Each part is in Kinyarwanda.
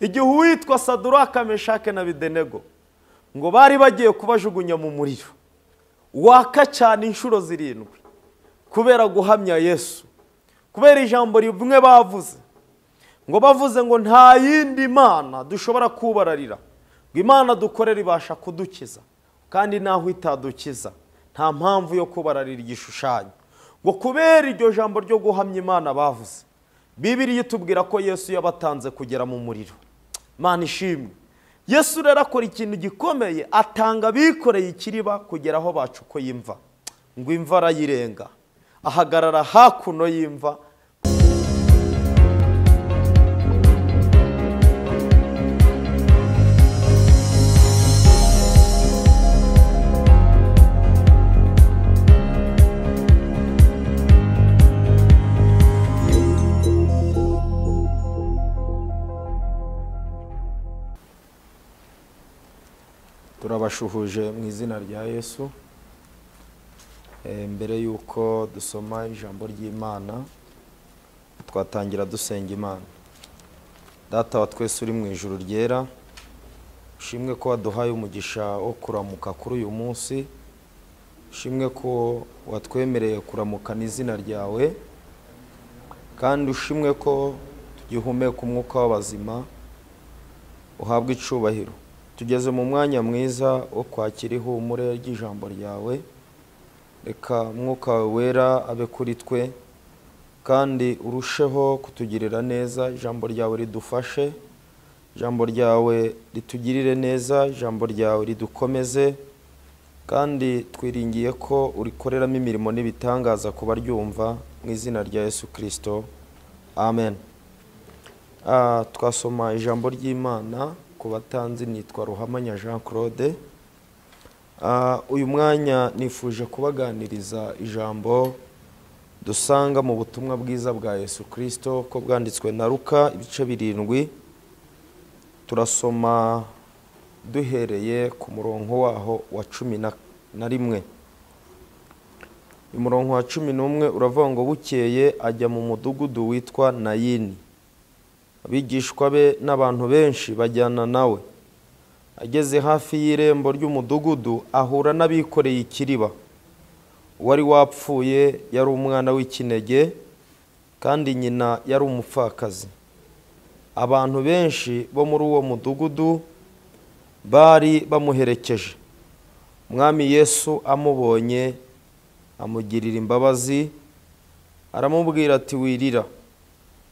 Igihe uwitwa Saduraka, Meshake na Abedenego ngo bari bagiye kubajugunya mu muriro waka cyane inshuro 7 kubera guhamya Yesu, kubera ijambo rimwe bavuze, ngo bavuze ngo nta yindi mana dushobora kubararira, ngo Imana dukorera ibasha kudukiza, kandi naho itadukiza nta mpamvu yo kubararira igishushanyo. Ngo kubera iryo jambo ryo guhamya Imana bavuze, Bibiliya itubwira ko Yesu yabatanze kugera mu muriro. Imana ishimwe. Yesu rero akora ikintu gikomeye, atanga abikoreye ikiriba kugera aho bacukuye imva, ngo imva arayirenga, ahagarara hakuno y'imva. Turabashuhuje mu izina rya Yesu. Mbere yuko dusoma ijambo ry'Imana, twatangira dusenga Imana. Data wa twese uri mu ijuru ryera, ushimwe ko waduhaye umugisha wo kuramuka kuri uyu munsi, ushimwe ko watwemereye kuramuka n'izina ryawe, kandi ushimwe ko tugihumeka umwuka w'abazima, uhabwe icubahiro. Tugeze mu mwanya mwiza wo kwakira ihumure ry'ijambo ryawe. Reka umwuka wawe wera abe kuri twe, kandi urusheho kutugirira neza. Ijambo ryawe ridufashe, ijambo ryawe ritugirire neza, ijambo ryawe ridukomeze, kandi twiringiye ko urikoreramo imirimo n'ibitangaza ku baryumva, mu izina rya Yesu Kristo, amen. Twasoma ijambo ry'Imana. Ku batanzi nitwa Ruhamanya Jean Claude. Uyu mwanya nifuje kubaganiriza ijambo dusanga mu butumwa bwiza bwa Yesu Kristo ko bwanditswe na Luka ibice 7. Turasoma duhereye ku murongo waho wa 11. Umurongo wa 11 uravuga ngo bukeye ajya mu mudugudu witwa Nayini, abigishwa be n'abantu benshi bajyana nawe. Ageze hafi y'irembo ry'umudugudu ahura n'abikoreye ikiriba. Uwari wapfuye yari umwana w'ikinege, kandi nyina yari umupfakazi. Abantu benshi bo muri uwo mudugudu bari bamuherekeje. Umwami Yesu amubonye amugirira imbabazi, aramubwira ati wirira.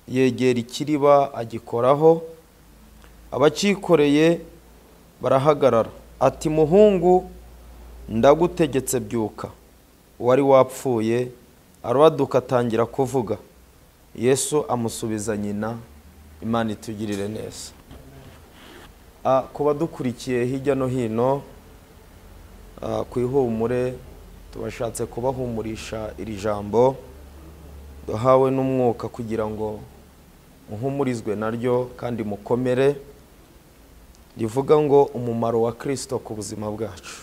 Yegera ikiriba agikoraho, abakikoreye barahagarara. Ati muhungu, ndagutegetse byuka. Uwari wapfuye arabaduka atangira kuvuga. Yesu amusubiza nyina. Imana itugirire neza. Ku badukurikiye hirya no hino ku ihumure, tubashatse kubahumurisha iri jambo duhawe n'umwuka kugira ngo muhumurizwe naryo kandi mukomere, rivuga ngo umumaro wa Kristo ku buzima bwacu.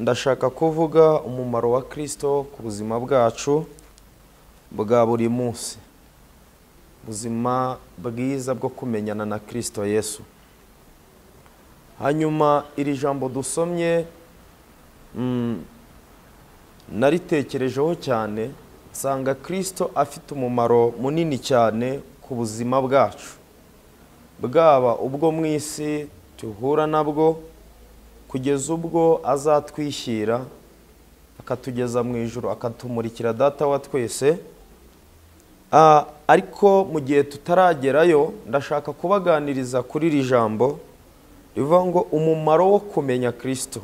Ndashaka kuvuga umumaro wa Kristo ku buzima bwacu bwa buri munsi, ubuzima bwiza bwo kumenyana na Kristo Yesu. Hanyuma iri jambo dusomye naritekerejeho cyane, nsanga Kristo afite umumaro munini cyane ku buzima bwacu, bwaba ubwo mu isi tuhura nabwo kugeza ubwo azatwishyira akatugeza mu ijuru, akatumurikira Data wa twese. Ariko mu gihe tutaragerayo, ndashaka kubaganiriza kuri iri jambo rivuga ngo umumaro wo kumenya Kristo.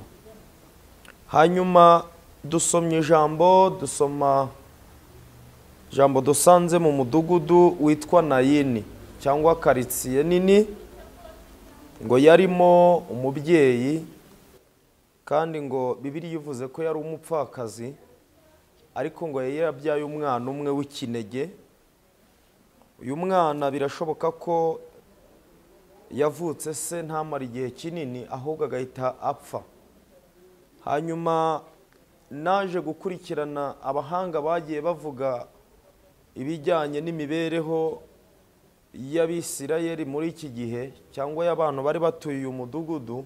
Hanyuma dusomye ijambo, dusoma ijambo dusanze mu mudugudu witwa Nayini cyangwa karitsiye nini, ngo yarimo umubyeyi, kandi ngo Bibiliya ivuze ko yari umupfakazi, ariko ngo yari yarabyaye umwana umwe w'ikinege. Uyu mwana birashoboka ko yavutse se ntamara igihe kinini, ahubwo agahita apfa. Hanyuma naje gukurikirana abahanga bagiye bavuga ibijyanye n'imibereho y'Abisirayeli muri iki gihe cyangwa y'abantu bari batuye uyu mudugudu,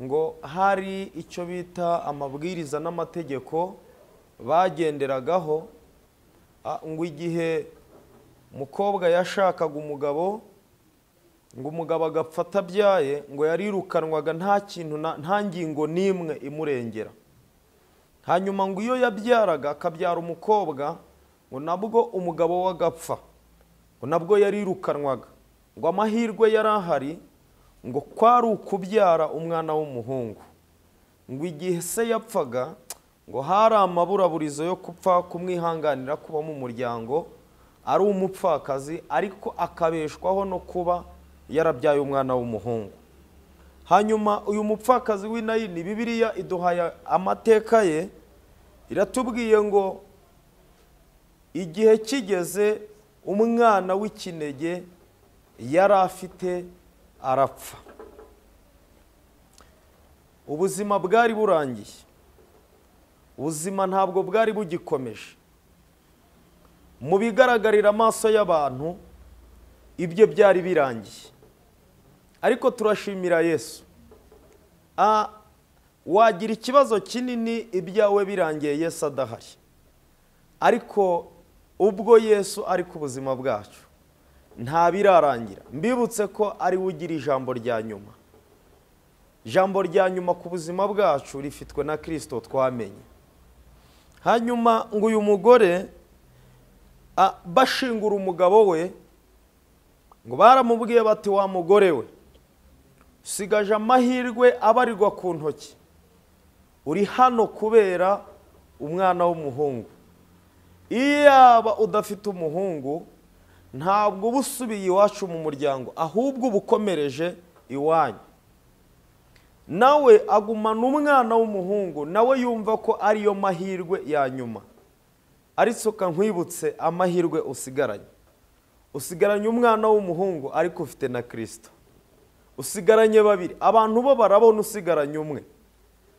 ngo hari icyo bita amabwiriza n'amategeko bagenderagaho. Ngo igihe umukobwa yashakaga umugabo, ngo umugabo agapfa atabyaye, ngo yarirukanwaga nta kintu, nta ngingo n'imwe imurengera. Hanyuma ngo iyo yabyaraga akabyara umukobwa, ngo nabwo umugabo we agapfa, ngo nabwo yarirukanwaga. Ngo amahirwe yari ahari ngo kwari ukubyara umwana w'umuhungu. Ngo igihe se yapfaga, ngo hari amaburaburizo yo gupfa kumwihanganira kuba mu muryango ari umupfakazi, ariko akabeshwaho no kuba yarabyaye umwana w'umuhungu. Hanyuma uyu mupfakazi w'i Nayini, Bibiliya iduhaye amateka ye, iratubwiye ngo igihe kigeze umwana w'ikinege yari afite arapfa. Ubuzima bwari burangiye, ubuzima ntabwo bwari bugikomeje. Mu bigaragarira amaso y'abantu ibyo byari birangiye, ariko turashimira Yesu. Wagira ikibazo kinini ibyawe birangiye Yesu adahari, ariko ubwo Yesu ari ku buzima bwacu nta birarangira. Mbibutse ko ari we ugira ijambo rya nyuma. Ijambo rya nyuma ku buzima bwacu rifitwe na Kristo twamenye. Hanyuma ngo uyu mugore bashingura umugabo we, ngo baramubwiye bati wa mugore we, usigaje amahirwe abarirwa ku ntoki, uri hano kubera umwana w'umuhungu. Iyaba udafite umuhungu ntabwo uba usubiye iwacu mu muryango, ahubwo uba ukomereje iwanyu. Nawe agumana umwana w'umuhungu, nawe yumva ko ariyo mahirwe ya nyuma. Ariko nkwibutse amahirwe usigaranye. Usigaranye umwana w'umuhungu ariko ufite na Kristo. Usigaranye babiri. Abantu bo barabona usigaranye umwe,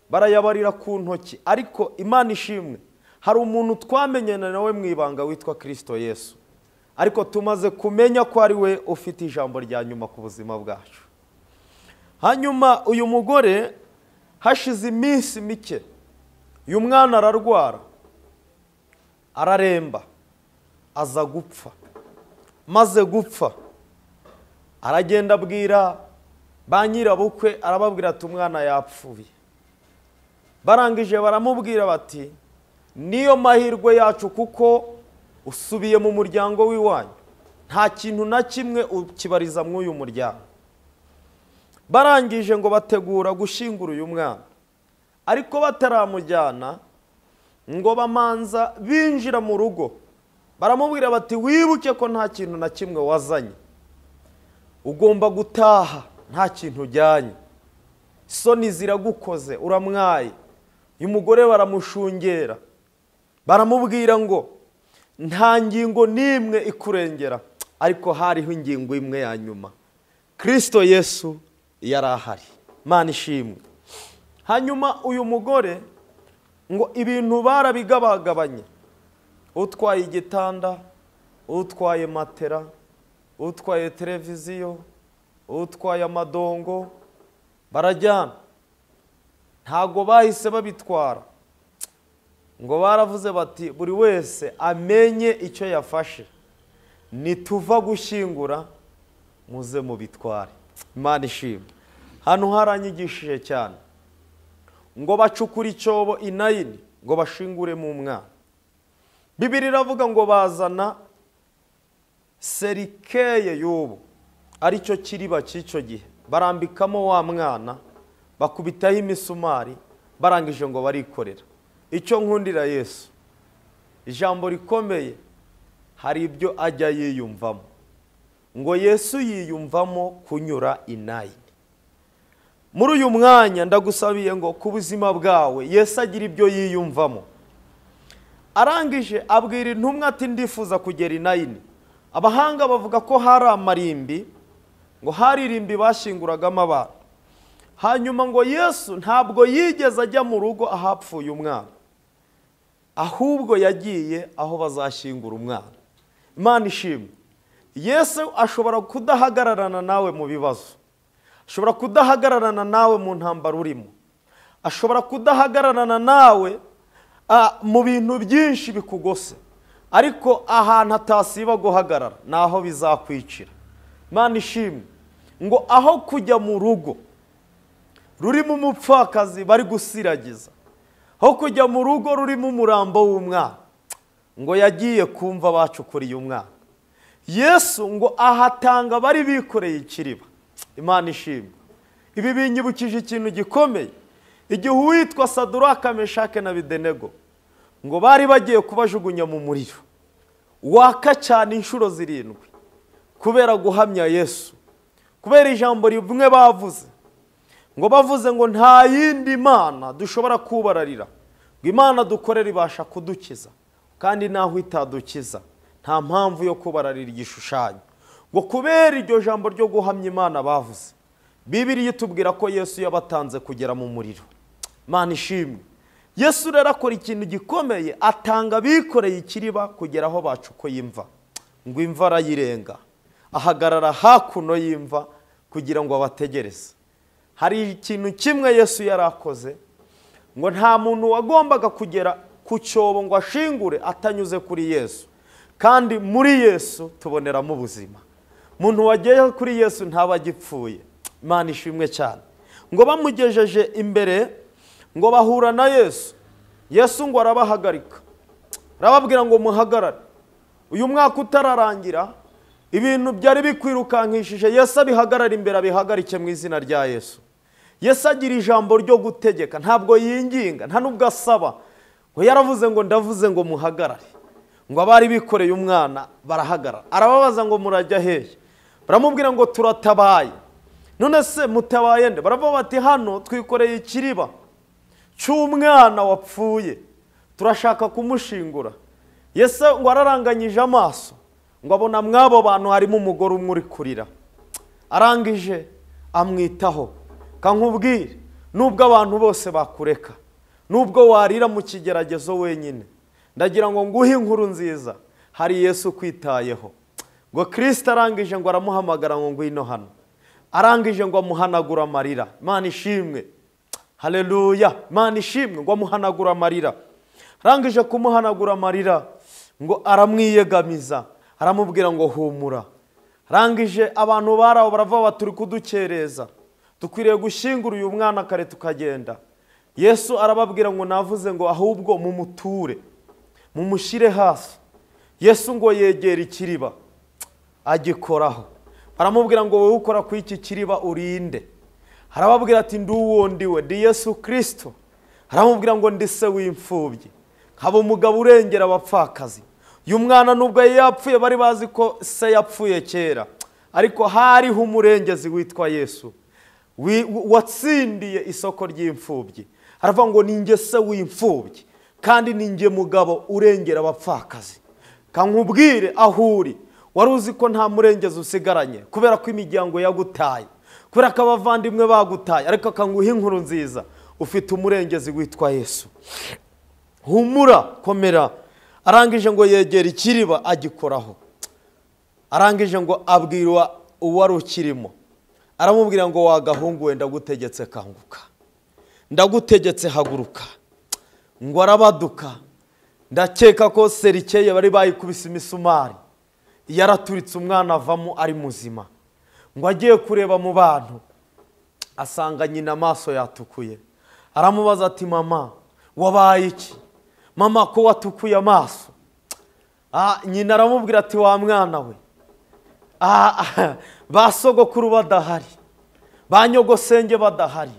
barayabarira ku ntoki, ariko Imana ishimwe, hari umuntu twamenyana nawe mu ibanga witwa Kristo Yesu, ariko tumaze kumenya ko ari we ufite ijambo rya nyuma ku buzima bwacu. Hanyuma uyu mugore hashize iminsi mike, uyu mwana ararwara, araremba, aza gupfa. Maze gupfa aragenda abwira ba nyirabukwe, arababwira ati umwana yapfuye. Barangije baramubwira bati niyo mahirwe yacu kuko usubiye mu muryango w'iwanyu, nta kintu na kimwe ukibariza muri uyu muryango. Barangije ngo bategura gushyingura uyu mwana, ariko bataramujyana ngo bamanza binjira mu rugo, baramubwira bati wibuke ko nta kintu na kimwe wazanye, ugomba gutaha nta kintu ujyanye, soni ziragukoze, uramwaye. Uyu mugore baramushungera, baramubwira ngo nta ngingo n'imwe ikurengera, ariko hariho ingingo imwe ya nyuma, Kristo Yesu yari ahari. Imana ishimwe. Hanyuma uyu mugore ngo ibintu barabigabagabanye, utwaye igitanda, utwaye matera, utwaye televiziyo, utwaye amadongo, barajyana. Ntago bahise babitwara, ngo baravuze bati buri wese amenye icyo yafashe, nituva gushyingura muze mubitware. Imana ishimwe. Hano haranyigishije cyane. Ngo bacukura icyobo i Nayini ngo bashinguremo umwana. Bibiliya iravuga ngo bazana serikeye y'ubu, aricyo kiriba cy'icyo gihe, barambikamo wa mwana, bakubitaho imisumari, barangije ngo barikorera. Icyo nkundira Yesu, ijambo rikomeye, hari ibyo ajya yiyumvamo. Ngo Yesu yiyumvamo kunyura i Nayini. Muri uyu mwanya ndagusabiye ngo ku buzima bwawe Yesu agira ibyo yiyumvamo. Arangije abwira intumwa ati ndifuza kugera i Nayini. Abahanga bavuga ko hari amarimbi, ngo hari irimbi bashinguragamo abantu. Hanyuma ngo Yesu ntabwo yigeze ajya mu rugo ahapfuye umwana, ahubwo yagiye aho bazashyingura umwana. Imana ishimwe. Yesu ashobora kudahagararana nawe mu bibazo, ashobora kudahagararana nawe mu ntambara urimo, ashobora kudahagararana nawe mu bintu byinshi bikugose, ariko ahantu atasiba guhagarara naho bizakwicira. Imana ishimwe. Ngo aho kujya mu rugo rurimo umupfakazi bari gusiragiza, aho kujya mu rugo rurimo umurambo w'umwana, ngo yagiye kumva bacukuriye umwana. Yesu ngo ahatanga bari bikoreye ikiriba. Imana ishimwe. Ibi binyibukije ikintu gikomeye. Igihe uwitwa Saduraka, Meshake na Abedenego ngo bari bagiye kubajugunya mu muriro waka cyane inshuro 7 kubera guhamya Yesu, kubera ijambo rimwe bavuze, ngo bavuze ngo nta yindi mana dushobora kubararira, ngo Imana dukorera ibasha kudukiza, kandi naho itadukiza nta mpamvu yo kubararira igishushanyo. Ngo kubera iryo jambo ryo guhamya Imana bavuze, Bibiliya itubwira ko Yesu yabatanze kugera mu muriro. Imana ishimwe. Yesu rero akora ikintu gikomeye, atanga abikoreye ikiriba kugera aho bacukuye imva, ngo imva arayirenga, ahagarara hakuno y'imva kugira ngo abategereze. Hari ikintu kimwe Yesu yarakoze, ngo nta muntu wagombaga kugera ku cyobo ngo ashingure atanyuze kuri Yesu, kandi muri Yesu tuboneramo ubuzima. Umuntu wagiye kuri Yesu ntaba agipfuye. Imana ishimwe cyane. Ngo bamugejeje imbere, ngo bahura na Yesu. Yesu ngo arabahagarika, arababwira ngo muhagarare. Uyu mwaka utararangira, ibintu byari bikwirukankishije Yesu abihagarara imbere, abihagarike mu izina rya Yesu. Yesu agira ijambo ryo gutegeka, ntabwo yinginga, nta nubwo asaba. Ngo yaravuze ngo ndavuze ngo muhagarare. Ngo abari bikoreye umwana barahagarara. Arababaza ngo murajya hehe? Baramubwira ngo turatabaye. None se mutabaye nde? Baravuga bati hano twikoreye ikiriba cy'umwana wapfuye, turashaka kumushingura. Yesu ngo araranganyije amaso, ngo abona mwabo bantu harimo umugore umwe uri kurira. Arangije amwitaho. Kankubwire, nubwo abantu bose bakureka, nubwo warira mu kigeragezo wenyine, ndagira ngo nguhe inkuru nziza, hari Yesu kwitayeho. Ngo Kristo arangije ngo aramuhamagara ngo ngwino hano. Arangije ngo amuhanagura amarira. Imana ishimwe. Haleluya. Imana ishimwe. Ngo amuhanagura amarira. Arangije kumuhanagura amarira, ngo aramwiyegamiza, aramubwira ngo humura. Arangije abantu baraho baravuga bati turi kudukereza, dukwiriye gushyingura uyu mwana kare tukagenda. Yesu arababwira ngo navuze ngo ahubwo mumuture, mumushyire hasi. Yesu ngo yegera ikiriba agikoraho. Baramubwira ngo wowe ukora ku iki kiriba urinde. Arababwira ati ndi uwo ndiwe, ndi Yesu Kristo. Aramubwira ngo ndi se w'imfubyi, nkaba umugabo urengera abapfakazi. Uyu mwana nubwo yapfuye bari bazi ko se yapfuye kera, ariko hariho umurengezi witwa Yesu watsindiye isoko ry'imfubyi. Aravuga ngo ninjye se w'imfubyi, kandi ninjye mugabo urengera abapfakazi. Kankubwire aho uri, wari uzi ko nta murengezi usigaranye kubera ko imiryango yagutaye, kubera ko abavandimwe bagutaye, ariko akanguha inkuru nziza, ufite umurengezi witwa Yesu. Humura, komera. Arangije ngo yegera ikiriba agikoraho. Arangije ngo abwirwa uwari ukirimo, aramubwira ngo wagahungu we, ndagutegetse kanguka, ndagutegetse haguruka. Ngo arabaduka. Ndakeka ko serikeye bari bayikubise imisumari, yaraturitse umwana avamo ari muzima. Ngo agiye kureba mu bantu asanga nyina amaso yatukuye. Aramubaza ati mama wabaye iki? Mama ko watukuye amaso? Nyina aramubwira ati wa mwana we, ba sogokuru badahari, ba nyogosenge badahari,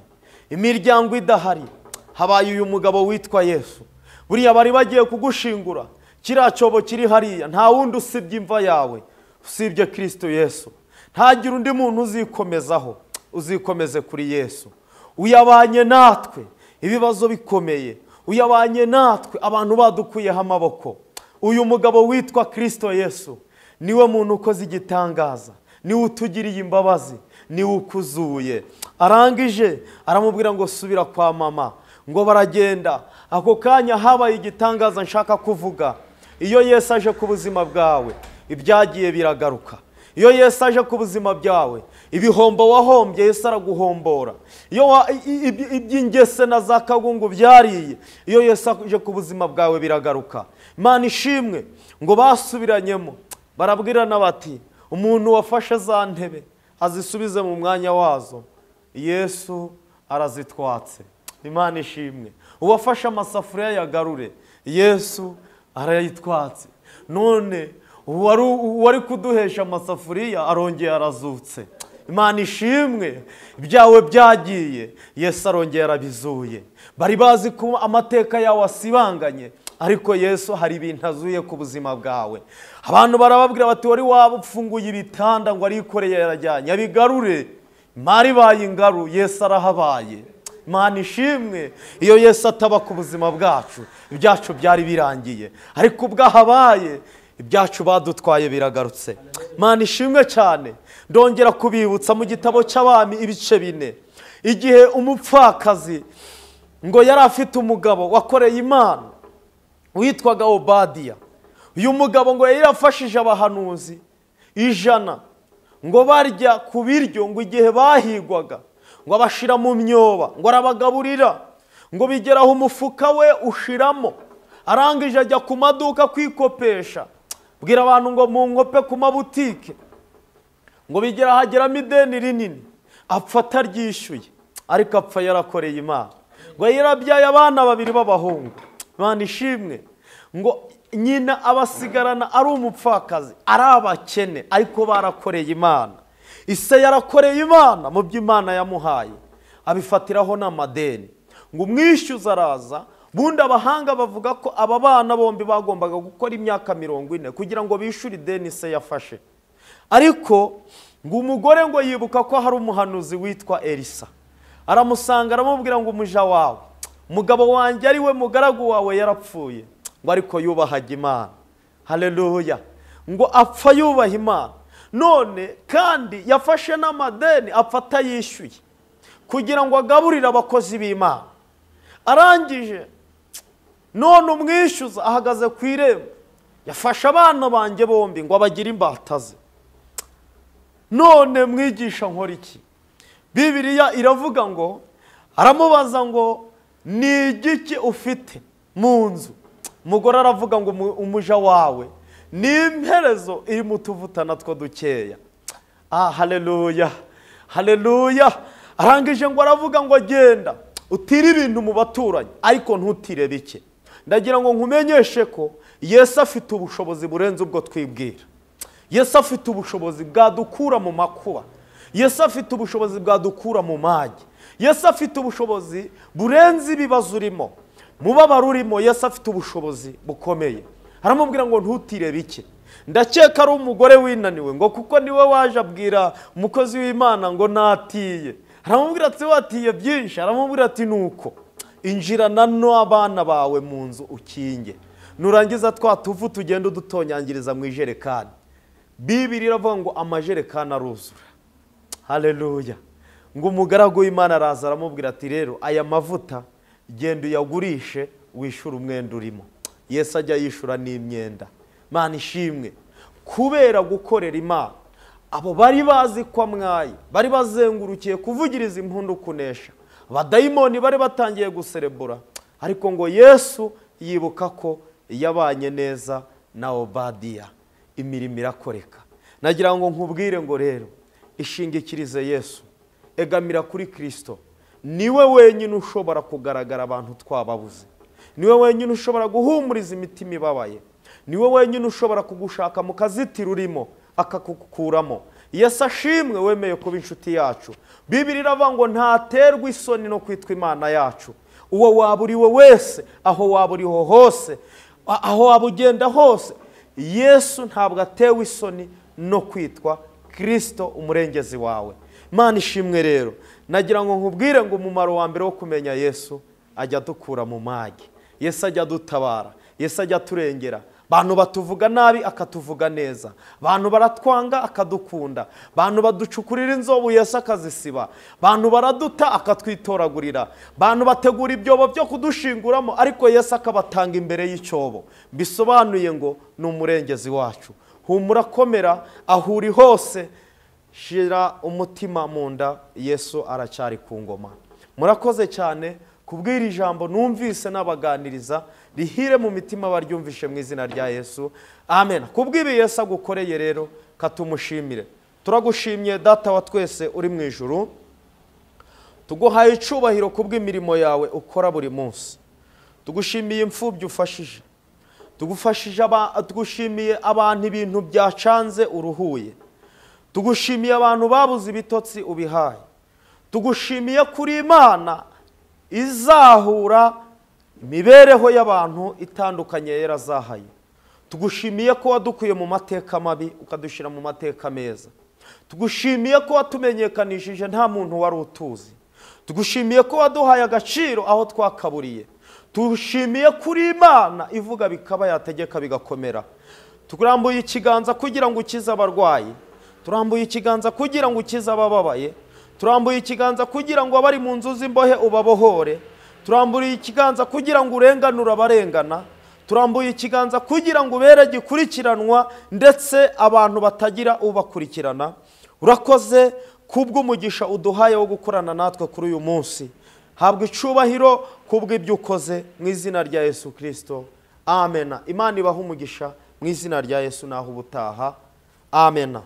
imiryango idahari, habaye uyu mugabo witwa Yesu. Buriya bari bagiye kugushingura, kiriya cyobo kiri hariya, nta wundi usibye imva yawe, usibye Kristo Yesu. Ntagira undi muntu uzikomezaho, uzikomeze kuri Yesu. Uyabanye natwe ibibazo bikomeye, uyabanye natwe abantu badukuyeho amaboko. Uyu mugabo witwa Kristo Yesu niwe muntu ukoze igitangaza, niwe utugiriye imbabazi, niwe ukuzuye. Arangije aramubwira ngo subira kwa mama. Ngo baragenda. Ako kanya habaye igitangaza nshaka kuvuga. Iyo Yesu aje ku buzima bwawe, ibyagiye biragaruka. Iyo Yesu aje ku buzima byawe, ibihombo wahombye Yesu araguhombora. Iyo iby'ingese na za kagungu byariye, iyo Yesu aje ku buzima bwawe biragaruka. Imana ishimwe. Ngo basubiranyemo barabwirana bati umuntu wafashe za ntebe azisubize mu mwanya wazo, Yesu arazitwatse. Imana ishimwe. Uwafashe amasafuriya yagarure, Yesu arayitwatse. None uwari kuduhesha amasafuriya arongeye arazutse. Imana ishimwe. Ibyawe byagiye, Yesu arongeye arabizuye. Bari bazi ko amateka yawe asibanganye, ariko Yesu hari ibintu azuye ku buzima bwawe. Abantu barababwira bati wari wafunguye ibitanda ngo arikoreye yarajyanye, abigarure. Imari baye ingaru, Yesu arahabaye. Imana ishimwe. Iyo Yesu ataba ku buzima bwacu, ibyacu byari birangiye, ariko ubwo ahabaye ibyacu badutwaye biragarutse. Imana ishimwe cyane. Ndongera kubibutsa mu gitabo cy'Abami ibice 4, igihe umupfakazi ngo yari afite umugabo wakoreye Imana witwaga Obadiya. Uyu mugabo ngo yari yarafashije abahanuzi 100 ngo barya ku biryo, ngo igihe bahigwaga ngo abashira mu myoba, ngo arabagaburira, ngo bigeraho umufuka we ushiramo. Arangije ajya ku maduka kwikopesha, bwira abantu ngo munkope ku mabutike, ngo bigera hageramo ideni rinini, apfa ataryishyuye, ariko apfa yarakoreye Imana. Ngo yarabyaye abana 2 b'abahungu. Imana ishimwe. Ngo nyina abasigarana ari umupfakazi, ari abakene, ariko barakoreye Imana. Ise yarakoreye Imana mu byo Imana yamuhaye, abifatiraho n'amadeni. Ngo umwishyuza araza. Bundi abahanga bavuga ko aba bana bombi bagombaga gukora imyaka 40 kugira ngo bishyure ideni se yafashe. Ariko ngo umugore ngo yibuka ko hari umuhanuzi witwa Elisa, aramusanga aramubwira ngo umuja wawe, umugabo wanjye ari we mugaragu wawe yarapfuye, ngo ariko yubahaga Imana. Haleluya. Ngo apfa yubaha Imana. None kandi yafashe n'amadeni apfa atayishyuye kugira ngo agaburire abakozi b'Imana. Arangije none umwishyuza ahagaze ku irembo, yafashe abana banjye bombi ngo abagire imbata ze. None mwigisha nkora iki? Bibiliya iravuga ngo aramubaza ngo ni igiki ufite mu nzu? Umugore aravuga ngo umuja wawe ni imperezo iri mu tuvuta natwo dukeya. Ah, haleluya, haleluya. Arangije ngo aravuga ngo genda utire ibintu mu baturanyi, ariko ntutire bike. Ndagira ngo nkumenyeshe ko Yesu afite ubushobozi burenze ubwo twibwira. Yesu afite ubushobozi bwadukura mu makuba. Yesu afite ubushobozi bwadukura mu mage. Yesu afite ubushobozi burenze ibibazo urimo, mubabaro urimo. Yesu afite ubushobozi bukomeye. Aramubwira ngo ntutire bike. Ndakeka ari umugore winaniwe, ngo kuko niwe waje abwira umukozi w'Imana ngo natiye. Aramubwira ati watiye byinshi. Aramubwira ati nuko injirana n'abana bawe mu nzu ukinge, nurangiza twa tuvu tugenda udutonyangiriza mu ijerekani. Bibiri iravuga ngo amajerekani aruzura. Haleluya. Ngo umugaragu w'Imana araza aramubwira ati rero aya mavuta genda uyagurishe wishyure umwenda urimo. Yesu ajya yishura n'imyenda. Imana ishimwe. Kubera gukorera Imana, abo bari bazi ko amwaye, bari bazengurukiye kuvugiriza impundu kunesha, abadayimoni bari batangiye guserebura, ariko ngo Yesu yibuka ko yabanye neza na Obadiya, imirimo irakoreka. Nagira ngo nkubwire ngo rero ishingikirize Yesu, egamira kuri Kristo. Niwe wenyine ushobora kugaragara abantu twababuze, niwe wenyine ushobora guhumuriza imitima ibabaye, niwe wenyine ushobora kugushaka mu kazitiro urimo akakukuramo. Yesu ashimwe wemeye kuba inshuti yacu. Bibiri iravuga ngo ntaterwa isoni no kwitwa Imana yacu. Uwo waba uri we wese, aho waba uriho hose, aho waba ugenda hose, Yesu ntabwo atewe isoni no kwitwa Kristo umurengezi wawe. Imana ishimwe. Rero nagira ngo nkubwire ngo umumaro wa mbere wo kumenya Yesu, ajya dukura mu mage. Yesu ajya dutabara, Yesu ajya turengera. Bantu batuvuga nabi akatuvuga neza, bantu baratwanga akadukunda, bantu baducukurira inzobu Yesu akazisiba, bantu baraduta akatwitoragurira, bantu bategura ibyobo byo kudushinguramo ariko Yesu akabatanga imbere y'icyobo. Bisobanuye ngo ni umurengezi wacu. Humura, komera, aho uri hose shira umutima mu nda, Yesu aracyari ku ngoma. Murakoze cyane kubwira ijambo numvise n'abaganiriza, rihire mu mitima baryumvishe mu izina rya Yesu, amen. Kubw'ibi Yesu agukoreye rero katumushimire. Turagushimye Data wa twese uri mu ijuru, tuguhaye icubahiro kubw'imirimo yawe ukora buri munsi. Tugushimiye imfubyi ufashije, tugushimiye abantu ibintu byacanze uruhuye, tugushimiye abantu babuze ibitotsi ubihaye, tugushimiye kuri Imana izahura imibereho y'abantu itandukanye yarazahaye. Tugushimiye ko wadukuye mu mateka mabi ukadushyira mu mateka meza. Tugushimiye ko watumenyekanishije nta muntu wari utuzi. Tugushimiye ko waduhaye agaciro aho twakaburiye. Tugushimiye kuri Imana ivuga bikaba, yategeka bigakomera. Turambuye ikiganza kugira ngo ukize abarwayi, turambuye ikiganza kugira ngo ukize abababaye, turambuye ikiganza kugira ngo abari mu nzu z'imbohe ubabohore, turambuye ikiganza kugira ngo urenganure abarengana, turambuye ikiganza kugira ngo ubere gikurikiranwa ndetse abantu batagira ubakurikirana. Urakoze kubw'umugisha uduhaye wo gukorana natwe kuri uyu munsi. Habwa icubahiro kubw'ibyo ukoze mu izina rya Yesu Kristo, amena. Imana ibahe umugisha mu izina rya Yesu, naho ubutaha, amena.